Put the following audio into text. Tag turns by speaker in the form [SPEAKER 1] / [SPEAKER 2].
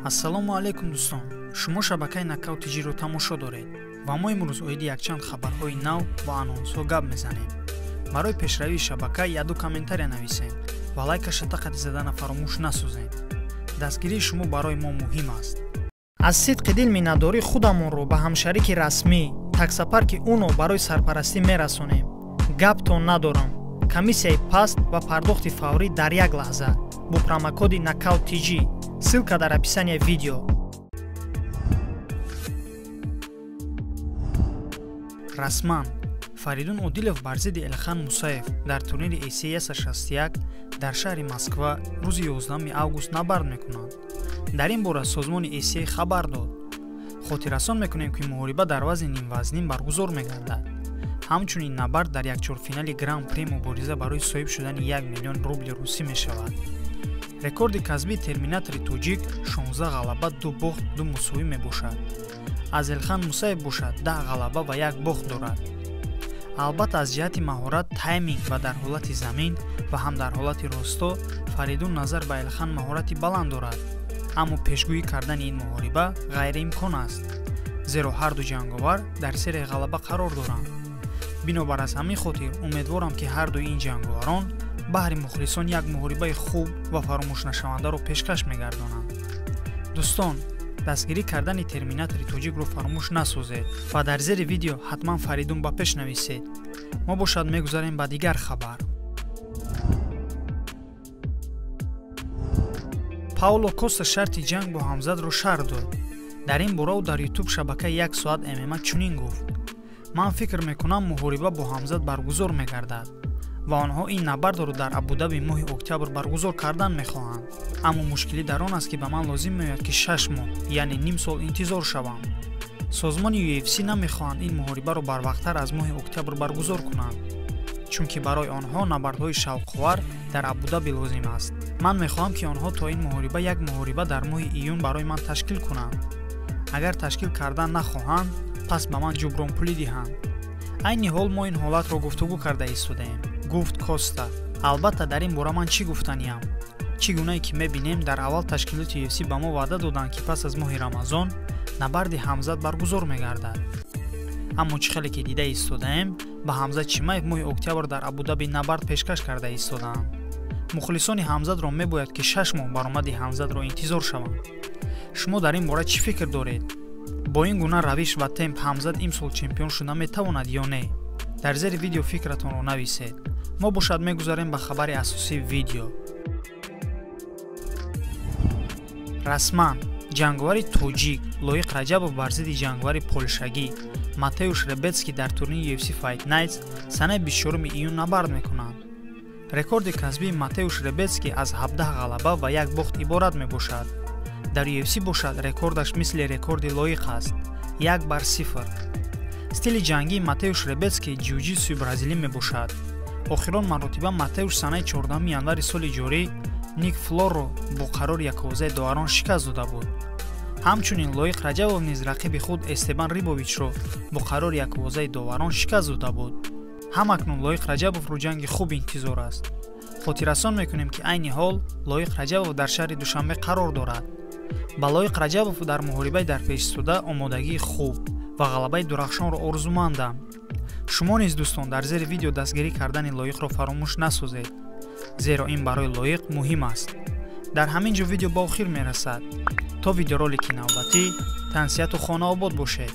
[SPEAKER 1] Ассалому алайкум дӯстон. Шумо шабакаи Нокаут ТЖ-ро тамошо доред ва мо имрӯз оиди якчанд хабарҳои нав ва анонсҳо гап мезанем. Барои пешравии шабака яду комментария нависед ва лайкаша тақати задана фаромӯш насозед. Дастгирии шумо барои мо муҳим аст. Аз сидқи дил миннатдорӣ худамонро ба ҳамшарики расмӣ таксопарки Уно барои сарпарастӣ мерасонем. Гаптон надорам. Комиссияи паст ва пардохти фаврӣ дар як лаҳза бо промокоди Нокаут ТЖ. Ссылка дар описание видео. Расман Фаридун Одилов бар зидди Элхан Мусаев дар турнири ACA 61 дар шаҳри Москва рӯзи 11 август набард мекунанд. Дар ин бора созмони ACA хабар дод. Хотиррасон мекунем, ки муҳориба дар вазни нимвазнин баргузор мегардад. Ҳамчунин набард дар якчорфинали Гран-при мубориза барои соҳиб шудани 1 миллион рубли русӣ мешавад. Рекорди касбии терминатори тоҷик 16 ғалаба, 2 бохт, 2 мусовӣ мебошад. Аз Элхан Мусаев бошад 10 ғалаба ва 1 бохт дорад. Албатта аз ҷиҳати маҳорат, тайминг ва дар ҳолати замин ва ҳам дар ҳолати росто Фаридун назар ба Элхан маҳорати баланд дорад. Аммо пешгӯӣ кардани ин муҳориба ғайриимкон аст, зеро ҳарду ҷанговар дар серияи ғалаба қарор доранд. Бинобар аз ҳамин хотир умедворам, ки ҳардуи ин ҷанговарон баҳри мухлисон як муҳорибаи хуб ва фаромӯшнашавандаро пешкаш мегардонанд. Дӯстон, дастгирӣ кардани терминатори тоҷикро фаромӯш насозед ва дар зери видео ҳатман Фаридун ба пеш нависед. Мо бошад мегузарем ба дигар хабар. Пауло Коста шарти ҷанг бо Ҳамзатро шарҳ дод. Дар ин бора ӯ дар YouTube шабакаи 1 соат ММА чунин гуфт: ман фикр мекунам муҳориба бо Ҳамзат баргузор мегардад ва онҳо ин набардро дар Абудаби моҳи октябр баргузор кардан мехоҳанд. Аммо мушкилӣ дар он аст, ки ба ман лозим меояд, ки 6 моҳ, яъне ним сол интизор шавам. Созмони UFC намехоҳанд ин муҳорибаро барвақттар аз моҳи октябр баргузор кунанд, чунки барои онҳо набардҳои шавқовар дар Абудаби лозим аст. Ман мехоҳам, ки онҳо то ин муҳориба як муҳориба дар моҳи июн барои ман ташкил кунанд. Агар ташкил кардан нахоҳанд, пас ба ман ҷубронпулӣ диҳанд. Айни ҳол мо ин ҳолатро гуфтугӯ карда истодаем, гуфт Коста. Албатта дар ин бора ман чӣ гуфтаниям? Чӣ гунае ки мебинем, дар аввал ташкилоти UFC ба мо ваъда доданд, ки пас аз моҳи Рамазон набарди Ҳамзат баргузор мегардад. Аммо чӣ хеле ки дида истодаем, ба Ҳамзат Чимаев моҳи октябр дар Абудаби набард пешкаш карда истодаанд. Мухлисони Ҳамзатро мебояд, ки 6 моҳ баромади Ҳамзатро интизор шаванд. Шумо дар ин бора чӣ фикр доред? Бо ин гуна равиш ва темп Ҳамзат имсол чемпион шуда метавонад ё не? Дар зери видео фикратонро нависед. Мо бошад мегузарем ба хабари асосии видео. Расман ҷанговари тоҷик Лоиқ Раҷабов бар зидди ҷанговари полшагӣ Матеуш Ребетский дар турнири UFC Fight Nights санаи 24 июн набард мекунанд. Рекорди касбии Матеуш Ребетский аз 17 ғалаба ва 1 бохт иборат мебошад. Дар UFC бошад рекордаш мисли рекорди Лоиқ аст 1-0. Стили ҷангии Матеуш Ребетский ҷиу-ҷитсуи бразилӣ мебошад. Охирон маротиба Матеуш санаи 14 январи соли ҷорӣ Ник Флорро бо қарори яковозаи доварон шикаст дода буд. Ҳамчунин Лоиқ Раҷабов низ рақиби худ Эстебан Рибовичро бо қарори яковозаи доварон шикаст дода буд. Ҳамакнун Лоиқ Раҷабовро ҷанги хуб интизор аст. Хотиррасон мекунем, ки айни ҳол Лоиқ Раҷабов дар шаҳри Душанбе қарор дорад. Ба Лоиқ Раҷабов дар муҳорибаи дарпешистода омодагии хуб ва ғалабаи дурахшонро орзумандам. Шумо низ дӯстон дар зери видео дастгирӣ кардани Лоиқро фаромӯш насозед, зеро ин барои Лоиқ муҳим аст. Дар ҳамин ҷо видео ба охир мерасад. То видеоролики навбатӣ тансиҳату хонаобод бошед.